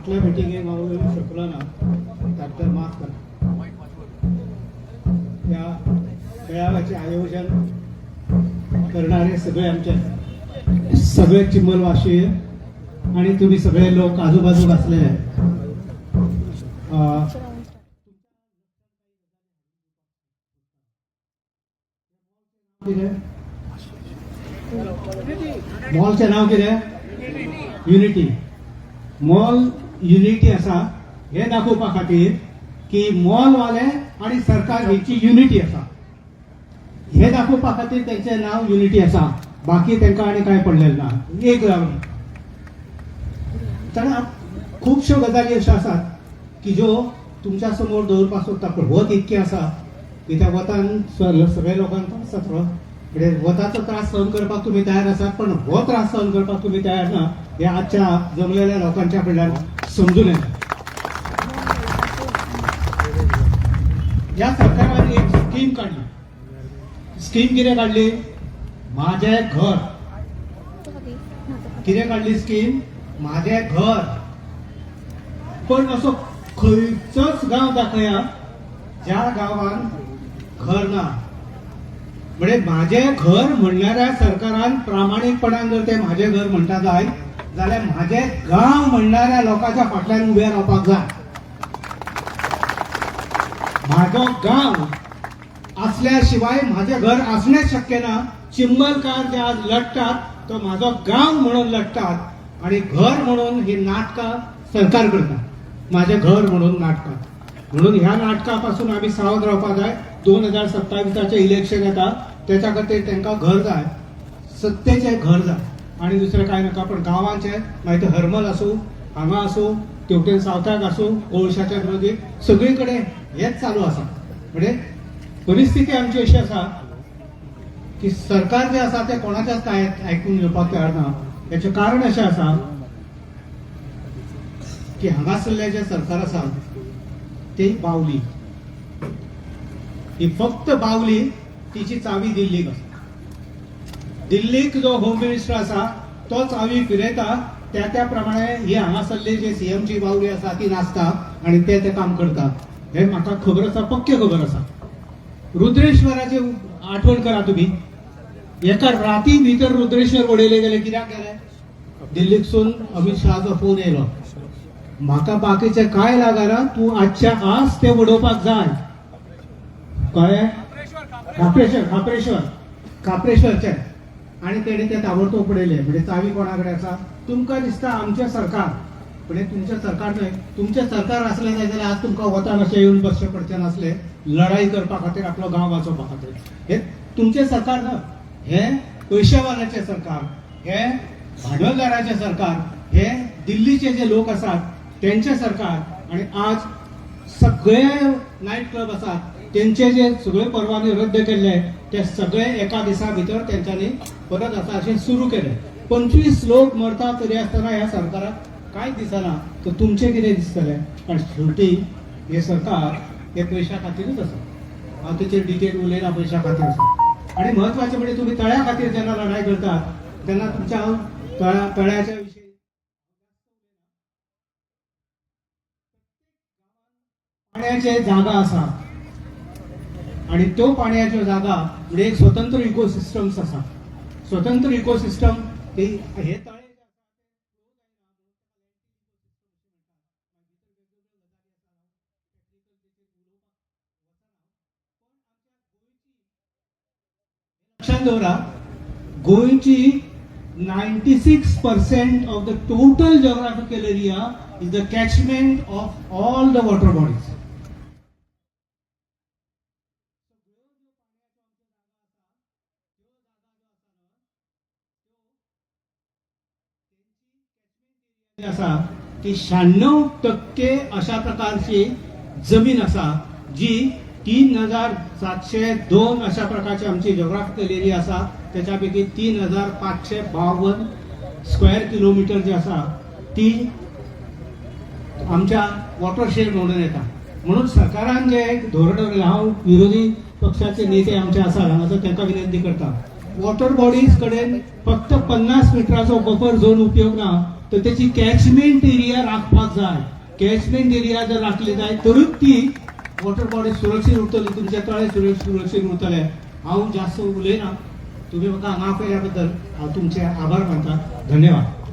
फाटल्या मिटिंगेक हांव येवंक शकलो ना, ताका माफ करा. ह्या मेळाव्याचे आयोजन करणारे सगळे आमचे सगळे चिंबलवासी आणि तुम्ही सगळे लोक आजूबाजूक असलेले, कितें मॉलचें नांव कितें? Unity mall. युनिटी आसा हें दाखोवपा खातीर की मॉलवाले आणि सरकार हेची युनिटी आसा हे दाखोवपा खातीर तेंचें नांव युनिटी आसा. बाकी तांकां आनी कांय पडलेलें ना. एक कारण खुबश्यो गजाली अश्यो आसात की ज्यो तुमच्या समोर दवरपाक सोदता, पूण वत इतकें आसा की त्या वतान सगळ्या लोकांक त्रास जातलो. म्हणजे वताचो त्रास सहन करपाक तुमी तयार आसात, पण हो त्रास सहन करपाक तुमी तयार ना हे आजच्या जमलेल्या लोकांच्या कडल्यान समजून येता. ह्या सरकारान एक स्कीम काडली. स्कीम कितें काडली? माझे घर. कितें काडली स्कीम? माझे घर. पण असो खंयचोच गांव दाखया ज्या गांवान घर ना. म्हणजे माझे घर म्हणणाऱ्या सरकारान प्रामाणीकपणान जर ते माझे घर म्हणटा जाय जाल्यार माझे गांव म्हणणाऱ्या लोकांच्या फाटल्यान उबे रावपाक जाय. म्हाजो गांव असल्या शिवाय माझे घर असणेच शक्य ना. चिंबलकार जे आज लढतात तो माझो गांव म्हणून लढतात आणि घर म्हणून ही नाटकां सरकार करता. माझे घर म्हणून नाटकां म्हणून ह्या नाटकापासून आमी सावध रावपाक जाय. 2027आचें इलेक्शन येता, तेच्या खातीर तांकां घर जाय, सत्तेचें घर जाय आणि दुसरें कांय नाका. पण गांवांचे मागीर ते हरमल आसूं, हांगा आसूं, तेवटेन सावथाक आसूं, कोळशाच्या विरोधी सगळी कडेन हेच चालू आसा. म्हणजे परिस्थिती आमची अशी आसा की सरकार जे आसा ते कोणाच्याच कांय आयकून घेवपाक तयार ना. हेचें कारण अशें आसा की हांगासरलें जें सरकार आसा ती बावली, ही फक्त बावली. तिची चावी दिल्लीक आसा. दिल्लीक जो होम मिनिस्टर आसा तो चावी फिरयता, त्या त्या प्रमाणे ही हांगासरली जे सीएमची बावली आसा ती नाचता आणि ते ते काम करता. हे म्हाका खबर आसा, पक्के खबर आसा. रुद्रेश्वराची आठवण करा तुम्ही. एका राती भितर रुद्रेश्वर उडयले गेले. कित्याक गेले? दिल्लीकसून अमित शहाचो फोन येयलो, म्हाका बाकीचे काय लागना, तूं आजच्या आज ते उडोवपाक जाय. कळ्ळें? खाप्रेश्वर, खाप्रेश्वर, खाप्रेश्वरचे. आणि तेणी ते ताबडतोब उडयले. म्हणजे चावी कोणा कडेन आसा? तुमकां दिसता आमचें सरकार, पण हे तुमचें सरकार न्हय. तुमचें सरकार आसलें जाय जाल्यार आज तुमकां वतान अशें येवन बसचें पडचें नासलें लढाई करपा खातीर, आपलो गांव वाचोवपा खातीर. हे तुमचें सरकार न्हय, हे पयशेवाल्याचें सरकार, हे भांडवलदाराचें सरकार, हे दिल्लीचे जे लोक आसात तेंचें सरकार. आणि आज सगळे नायट क्लब आसात तेंचे जे सगळे परवाने रद्द केल्ले ते सगळे एका दिसा भितर तेंच्यांनी परत आतां अशें सुरू केले. 25 लोक मरता तरी आसतना ह्या सरकाराक कांयच दिसना, तर तुमचें कितें दिसतलें? कारण शेवटी हें सरकार हे पयशा खातीरूच आसा. हांव तेचेर डिटेल उलयना. पयशा खातीर आसा. आणि म्हत्वाचें म्हणजे तुमी तळ्या खातीर जेन्ना लढाई करतात तेन्ना तुमच्या हांव तळ्याच्या विशयी पाण्याचे जागा आसा आणि त्यो पाण्याच्यो जागा म्हणजे एक स्वतंत्र इकोसिस्टम्स आसा. स्वतंत्र इकोसिस्टम ती हे तळे लक्षात दवरा, गोंयची 96% of the total geographical area is the catchment of all the water bodies. आसा की 96% अशा प्रकारची जमीन आसा जी 3702 अशा प्रकारची आमची जिओग्राफिकल एरिया आसा. त्याच्या पैकी 3552 स्क्वेअर किलोमीटर जे आसा ती आमच्या वॉटरशेड म्हणून येता. म्हणून सरकारान जे एक धोरण दवरलें, हांव विरोधी पक्षाचे नेते आमचे आसात हांगासर तांकां विनंती करता, वॉटर बॉडीज कडेन फक्त 50 मिटराचो बफर झोन उपयोग ना. तर तेची कॅचमेंट एरिया राखपाक जाय. कॅचमेंट एरिया जर राखली जाय तरूच ती वॉटर बॉडी सुरक्षीत उरतली, तुमचे तळे सुरक्षीत उरतले. हांव जास्त उलयना. तुम्ही म्हाका हांगा आपयल्या बद्दल हांव तुमचे आभार मानता. धन्यवाद.